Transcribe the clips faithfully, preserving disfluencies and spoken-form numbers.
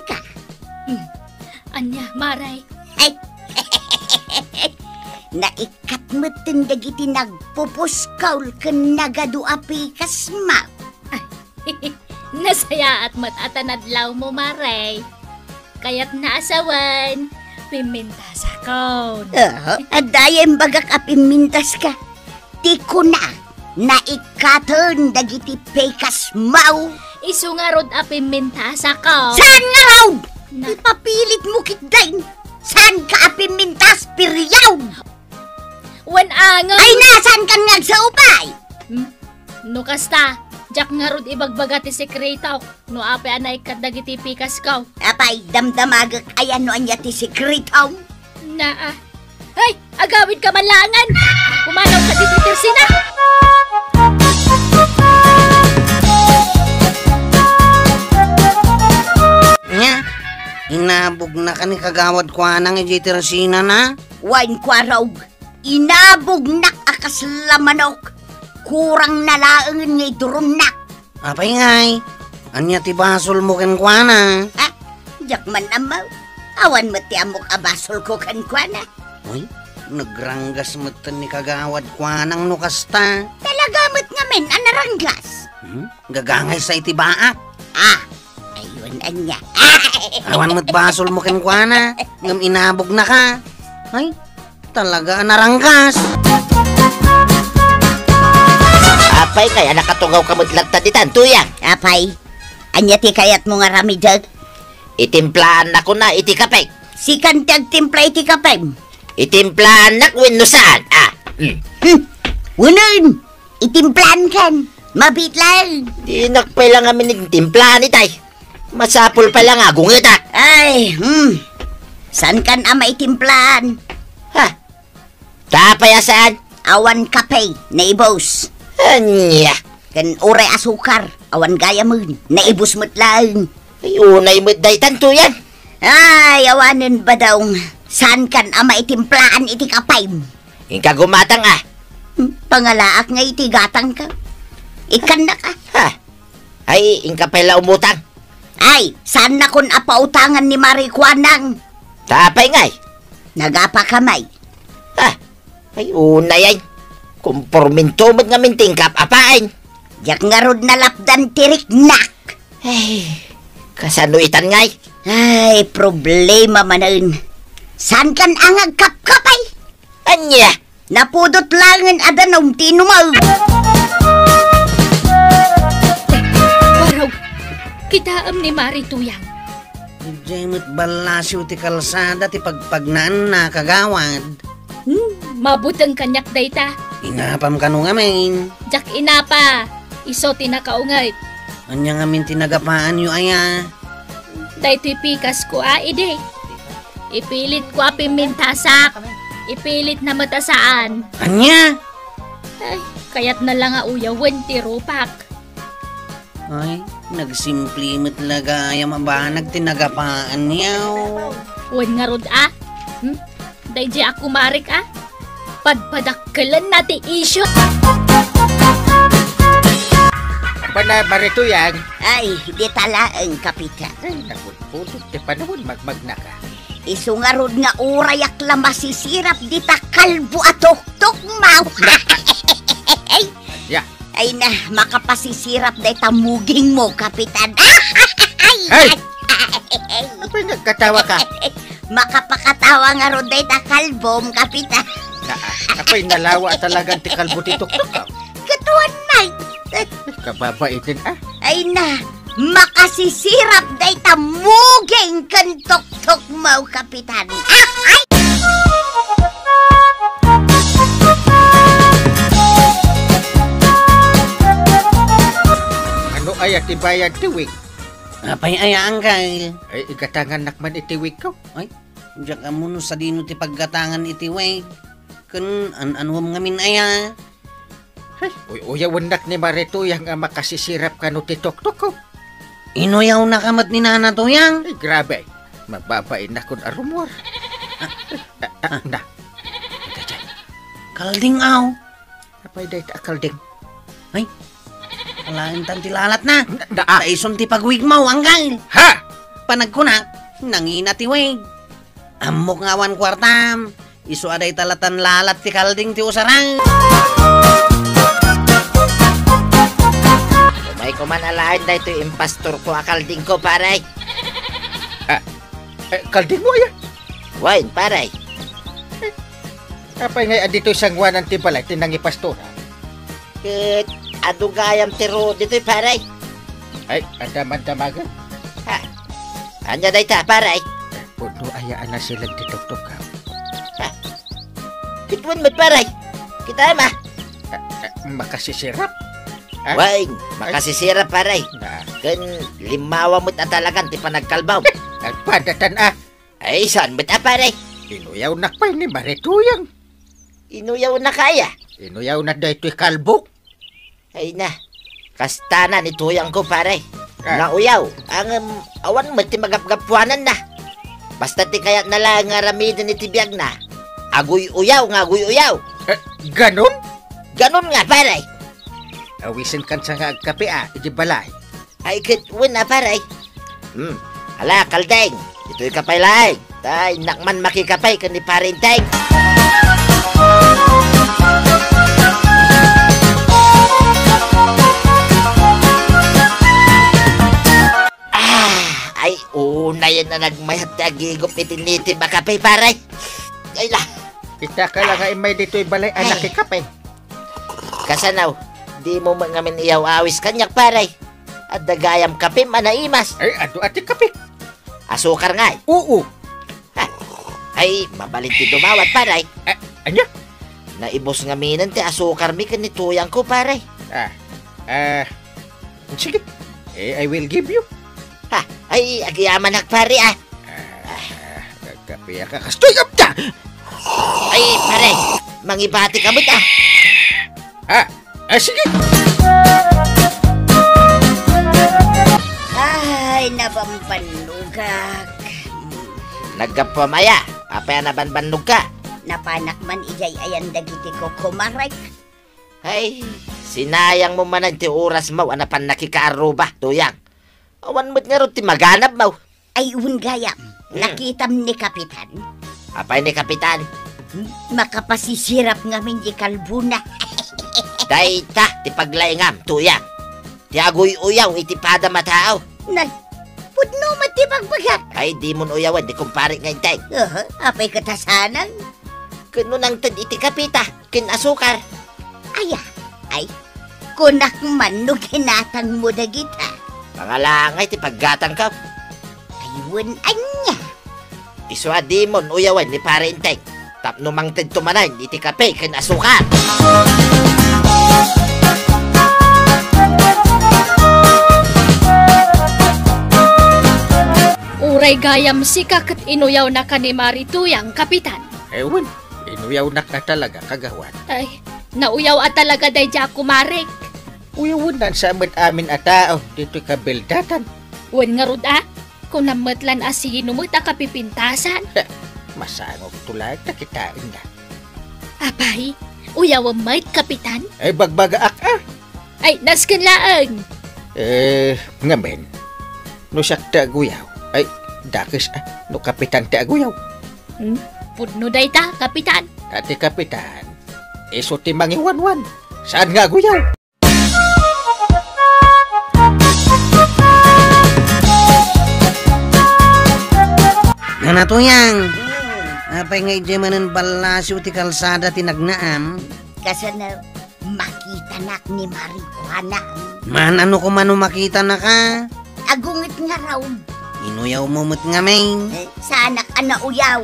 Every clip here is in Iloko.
Ka. Hmm. Ania, Mare? Ay. Naikkat metten dagiti nagpupuskol ken nagadu a pikas, ma. Nasayaat met a ta nadlawmo, Mare. Kayatna a sawen, pimmintasakon. Ah, adda imbagak a pimmintaska. Ti kuna, naikkaten dagiti pikasmo. Isu ngarud a pimmintasakon. Saan ngarud? Na- Ipapilitmo ketdin. Saanka a pimmintas, period. Wen angel. Ay, na, saankan nga agsaupay? Hmm? No kasta, diak ngarud ibagbaga ti sekretok no apay a naikkat dagiti pikasko. Apay, damdamagek aya no ania ti sekretom? Naa. Ay, agawidka man laengen. Pumanaw ka ditoy tersina. Nia, inabugnaka ni Kagawad Kuanang idiay tersinana? Wen, Kuarog. Inabugnak a kasla manok. Kurangna laengen nga iduronnak. Apay ngay, ania ti basolmo kenkuana? Ah, diak man ammo. Awan met ti ammok a basolko kenkuana. Uy, nagranggas metten ni Kagawad Kuanang no kasta. Talaga met ngamin a naranggas. Hmm? Gagangaysa iti baak. Ah, ayun, ania. Awan met basolmo kenkuana, ngem inabugnaka. Ay, talaga a naranggas. Apay, kaya nakatugawka met latta ditan, Tuyang? Apay, ania ti kayatmo nga aramidek? Itimplaannakon iti kape. Sikan ti agtimpla iti kapem? Itimplaannak wenno saan? Ah, hmm. Hmm. Unen, itimplaankan. Mabiit laeng. Dinak pay la ngamin itimplaankan itay. Masapul pay la nga agungetak. Ay, hmm. Saankan a maitimplaan? Ha? Ta apay a saan? Awan kape, naibus. Ania? Ken uray asukar, awan gayamen, naibus met laeng. Ay, unay met daytan, Tuyang. Ay, awanen, Badong. Saankan a maitimplaan iti kapem? Inka gumatang, ah. Hmm, pangalaak nga iti gatangka. Ikkannaka. Ha? Ay, inka pay la umutang. Ay, saannakon a pautangan ni Mari Kuanang. Ta apay ngay? Nagapaka may. Ha? Ay, unay ay. Kompormento met ngamin ti inkap-apaen. Diak ngarud nalapdan ti riknak. Ay, kasano itan ngay? Ay, problema manen. Saankan a nga agkapkapay? Ania? Napudot laengen a danum ti inumem. Barog, kitaem ni Mari Tuyang. Idiay met ballasiw ti kalsada ti pagpagnaanna, kagawad. Hmm, mabuteng kaniak dayta. Inapam kano ngamin? Diak inapa. Isu ti nakaunget. Ania ngamin ti nagapaanyo aya? Daytoy pikasko a idi. Ipilitko a pimmintasak. Ipilitna met a saan. Ania? Ay, kayatna la nga uyawen ti rupak. Ay, nagsimple met la gayam a banag ti nagapaanyo. Wen ngarud a? Hmm? Daydiay a kumarek a? Padpadakkelenna ti isyu. Apay na, Mari Tuyang? Ay, dita laeng, Kapitan. Ay, napudpudot ti panawen, magmagnaka. Isu ngarud nga urayak la masisirap dita kalbo a tuktukmo. Ania? Ay na, makapasisirap dayta mugingmo, Kapitan. Ay! Apay nagkatawaka? Makapakatawa ngarud dayta kalbom, Kapitan. Naa, apay nalawa talagan ti kalbo ti tuktukmo? Katuan, Mike. Kababain, ah. Ay na, makasisirap dayta muging ken tuktukmo, Kapitan. Ah, ay! Ano aya ti bayad ti wig? Apay aya, Angkel? Ay, igatangannak man iti wigko. Ay, diak ammo no sadino ti paggatangan iti wig. Ken an-anuem ngamin aya? Ay, uy-uyawennak ni Mari Tuyang a makasisirap kano ti tuktukko. Inuyawnaka met ni Nana Tuyang? Ay, grabe. Mababain a kun arumor. Ah, ah, na. Kalding, aw. Apay dayta a kalding? Ay, alaen tan ti lalatna. Na, na, ah. Ta isun ti pagwigmo, Angkel. Ha? Panagkunak, nangina ti wig. Ammok nga awan kuartam. Isu a dayta latan lalat ti kalding ti usarang. Umay ko man alaen daytoy impastor ko a kalding ko, pare. Ah, eh, kalding mo, aya? Wen, pare. Apay ngay a ditoy sanguanan ti balay ti nangipastora? Ket adu gayam ti ruod ditoy, pare. Ay, adda man damagen. Ha? Ania dayta, pare? Pudno aya a nasilag ti tuktukaw. Ha? Ket wen met, pare. Kita ma. Ah, ah, makasisirap? Ha? Wen, makasisirap, pare. Na. Ken limmawa met a talagan ti panagkalbaw. Agpadatan a. Ay, saan met a, pare? Inuyawnak pay ni Mari Tuyang. Inuyawnak aya? Inuyawna daytoy kalbok. Ay na, kastana ni Tuyang ko, pare. Ah. Nauyaw, ngem awan met ti magapgapuananna. Basta ti kayatna laeng nga aramiden iti biagna, aguy-uyaw nga aguy-uyaw. Eh, ganun? Ganun nga, pare. Awisenkan sa nga agkape, ah, iti balay. Ay, ket wen a, pare. Hmm. Ala, kalding. Ditoy ka pay laeng. Ta innak man makikape ken ni Pare Enteng. Ah, ay, unayen a nagmayat ti agigop iti nitib a kape, pare. Ay, la. Ita ka la nga immay ditoy balay a Ay. nakikape. Kasano? Dimo met ngamin iyaw-awis kaniak, pare. Adda gayam kapem a naimas. Ay, adu a ti kape. Asukar ngay. Oo. Ha. Ay, mabalin ti dumawat, pare. Ah, ania? Naibus ngaminen ti asukarmi ken ni Tuyang ko, pare. Ah, ah, sige. Eh, I will give you. Ha, ay, agyamanak, pare, ah. Ah, nagkape ka. Kastoy, apta! Ay, pare, mangibati ka met, ah. Ah, ah, sige. Ay, nabambannogak. Naggapuam aya? Apay a nabambannogka? Napanak man idiay ayan dagiti kukumarek. Ay, sinayangmo manen ti orasmo a napan nakikaarruba, Tuyang. Awan met ngarud ti maganabmo. Ay, wen gayam, Hmm. nakitam ni Kapitan? Apay ni Kapitan? Makapasisirap ngamin di kalbona. Dayta ti paglaingam, Tuyang. Ti aguy-uyaw iti padam a tao. Nay, pudno met ti bagbagak. Ay, dimon uyawen ni kumpare nga Enteng. Aha, apay ket a saanen? Ken no nangted iti kapeta ken asukar. Aya, ay, kunak man no ginatangmo dagita. Pangalangay ti paggatangko. Ay, wen ania? Isu a dimon uyawen ni Pare Enteng tapno mangtedto manen iti kape ken asukar. Uray gayam sika ket inuyawnaka ni Mari Tuyang, Kapitan. Eh, wen, inuyawnak a talaga, kagawad. Ay, nauyaw a talaga daydiay a kumarek. Uyawennan sa met amin a tao ditoy kabeldatan. Wen ngarud a, kunam met lan a sino met a kapipintasan. Heh, masangok to laeng ta kitaenna. Apay, uyawem met, Kapitan? Ay, bagbagaak a. Ay, nasken laeng. Eh, ngamin, no siak ti aguyaw, ay, dakes a, no Kapitan ti aguyaw. Hmm? Pudno dayta, Kapitan. Ta ti Kapitan, isu ti mangiwanwan. Saan nga aguyaw? Nana Tuyang, apay nga idiay manen ballasiw ti kalsada ti nagnaam? Kasano, makitanak ni Mari Juana. Maan, ano koma no makitanaka? Agunget ngarud. Inuyawmo met ngamin. Eh, saanak a nauyaw.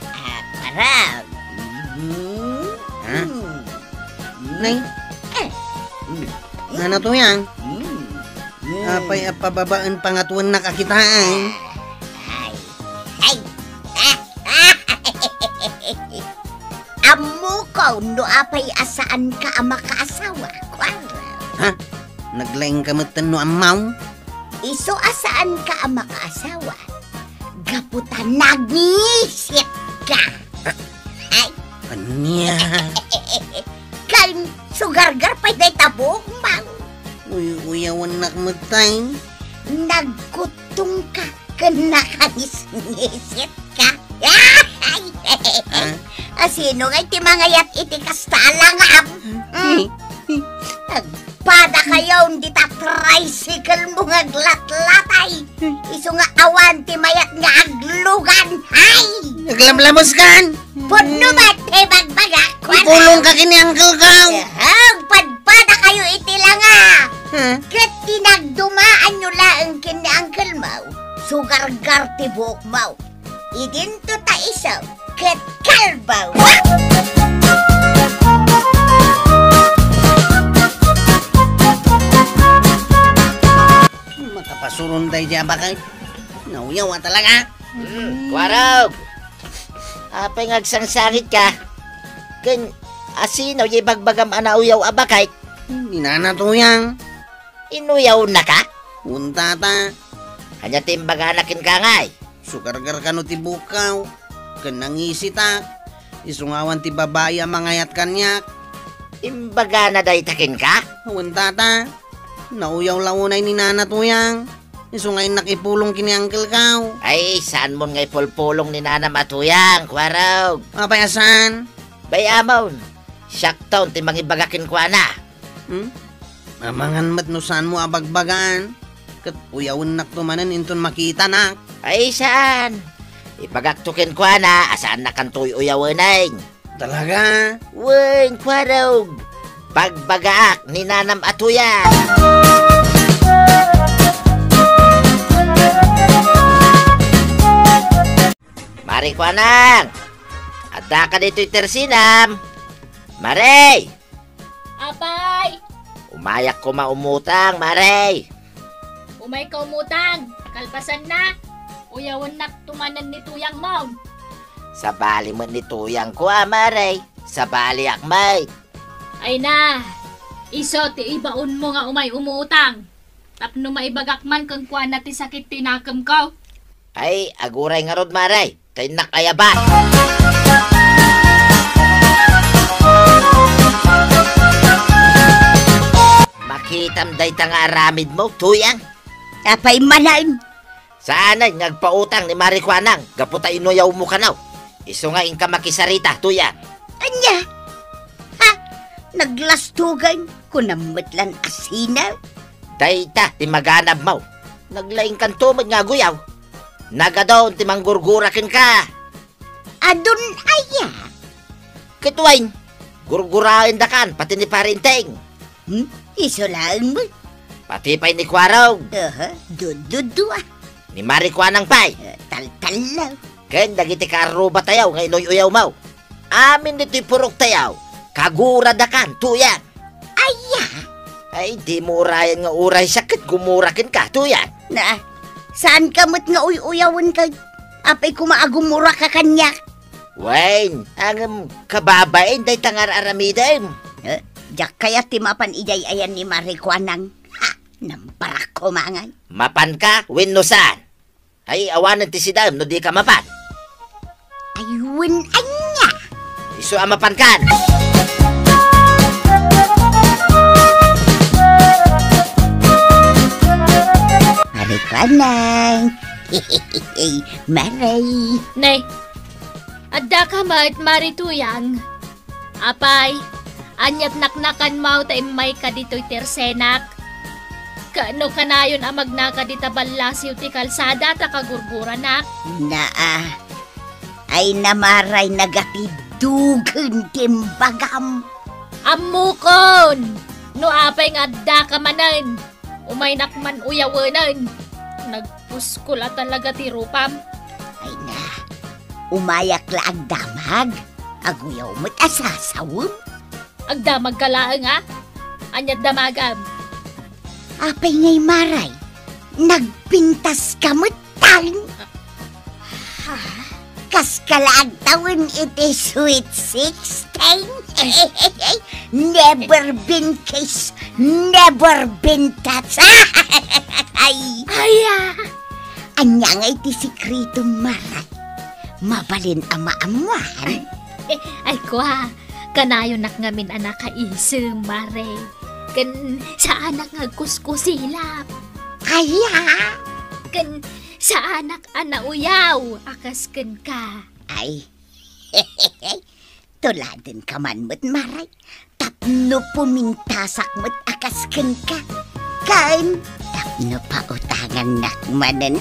Ah, parang. Mm. Ha? Mm. Nay? Eh. Mm. Nana Tuyang? Mm. Mm. Apay a pababaen pangatoennak a kitaen? Ay. Ay. Ammoko no apay a saanka a makaasawa, kuara. Ha? Naglaingka metten no ammaw? Isu a saanka a makaasawa. Gapu ta nagnisit ka. Ay. Ania? Kan sugargar pay dayta buok, mang. Uy-uyawannak met tay. Nagkuttong ka Nakangisngisit ka. Ah? Asino ngay ti mangayat iti kasta a langam? Hmm? Agpada kayo, dita tricycle mo nga aglatlatay. Isu nga awan ti mayat nga aglugan. Hay! Naglamlamuskan! Pudno met ti bagbagak, kuana. Ipulong ka ken ni Uncle Gaw. Eh, agpadpada kayo iti langa. Ha? Ket ti nagdumaan yo laeng ken ni Uncle Mau, sugargar ti buok mo. Idinto ta isu ket kalbaw. Makapasuron daydi a baket. Nauyaw a talaga. Hmm, Kuarog. Apay nga agsangsangit ka? Ken asino ti ibagbagam a nauyaw a baket? Ni Nana Tuyang. Inuyawna ka? Wen, Tata. Ania ti imbagana kenka ngay? Sugargar kano ti bukaw, ken nangisitak. Isu nga awan ti babai a mangayat kaniak. Imbagana dayta kenka? Wen, Tata. Nauyaw la unay ni Nana Tuyang. Isu nga innak ipulong ken ni Uncle Gaw. Ay, saanmon nga ipulpulong ni Nanam a Tuyang, Kuarog. Apay a saan? Bay-amon, siakton ti mangibaga kenkuana. Hmm? Amangan met no saanmo a bagbagaan. Ket uyawennakto manen inton makitanak. Ay, saan. Ibagakto kenkuana a saannakanto uy-uyawenen. Talaga? Wen, Kuarog. Bagbagaak ni Nanam a Tuyang. Mare Kuanang, addaka ditoy tersinam. Mare! Apay! Umayak koma umutang, Mare. Umayka umutang, kalpasanna, uyawennakto manen ni Tuyangmon. Sabali met ni Tuyangko a, Mare. Sabaliak met. Ay na, isu ti ibaonmo nga umay umutang. Tapno maibagak man kenkuana ti sakit ti nakemko. Ay, aguray ngarud, Mare. Ta innak ayaban. Makitam dayta nga aramidmo, Tuyang. Apay manen? Saanen nga agpautang ni Mare Kuanang gapu ta inuyawmo kano. Isu nga inka makisarita, Tuyang. Ania? Ha? Naglastugan? Kunam met lan a sino? Dayta ti maganabmo. Naglaingkanto met nga aguyaw. Nagadun ti manggurgura kenka. Adun aya? Ket wen, gurguraendakan pati ni Pare Enteng. Hmm? Isu laeng met. Pati pay ni Kuarog. Aha, dududua. Ni Mare Kuanang pay. Eh, taltallo. Ken dagiti kaarrubatayo nga inuy-uyawmo. Amin ditoy puroktayo, kaguradakan, Tuyang. Aya? Ay, dimo urayen nga uray siak ket gumura kenka, Tuyang. Na, saanka met nga uy-uyawen ket apay koma a gumuraka kaniak? Wen, ngem kababain dayta nga ar-aramidem. Eh, diak kayat ti mapan idiay ayan ni Mare Kuanang. Ha, namparak koma ngay. Mapanka wenno saan? Ay, awanen ti sidaem no dika mapan. Ay, wen ania? Isu a mapankan. Mare Kuanang. Mare. Nay, addaka met, Mare Tuyang. Apay, aniat naknakanmo ta immayka ditoy tersenak? Ket no kanayon a magnaka dita ballasiw ti kalsada ta kagurguranak? Naa. Ay, namaray, nagatiddugen ti imbagam. Ammokon! No apay nga addaka manen, umaynak man uyawenen. Nagpuskol a talaga ti rupam. Ay na, umayak la agdamag. Aguyaw met a sasawem. Agdamagka laeng a? Aniat damagam? Apay ngay, Maray, nagpintaska met tan? Ha? Kaska la agtawen iti Sweet Sixteen? Never been kiss, never been touch. Ay. Ay, ah. Ania ngay ti sekretom, Maray? Mabalin a maammuan? Ay, kua, kanayonak ngamin a nakaisem, Maray. Ken saanak nga agkuskusilap. Aya? Ken Saanak a nauyaw a kas kenka. Ay, tuladenka man met, Mare, tapno pumintasak met a kas kenka. Ken tapno pautangannak manen.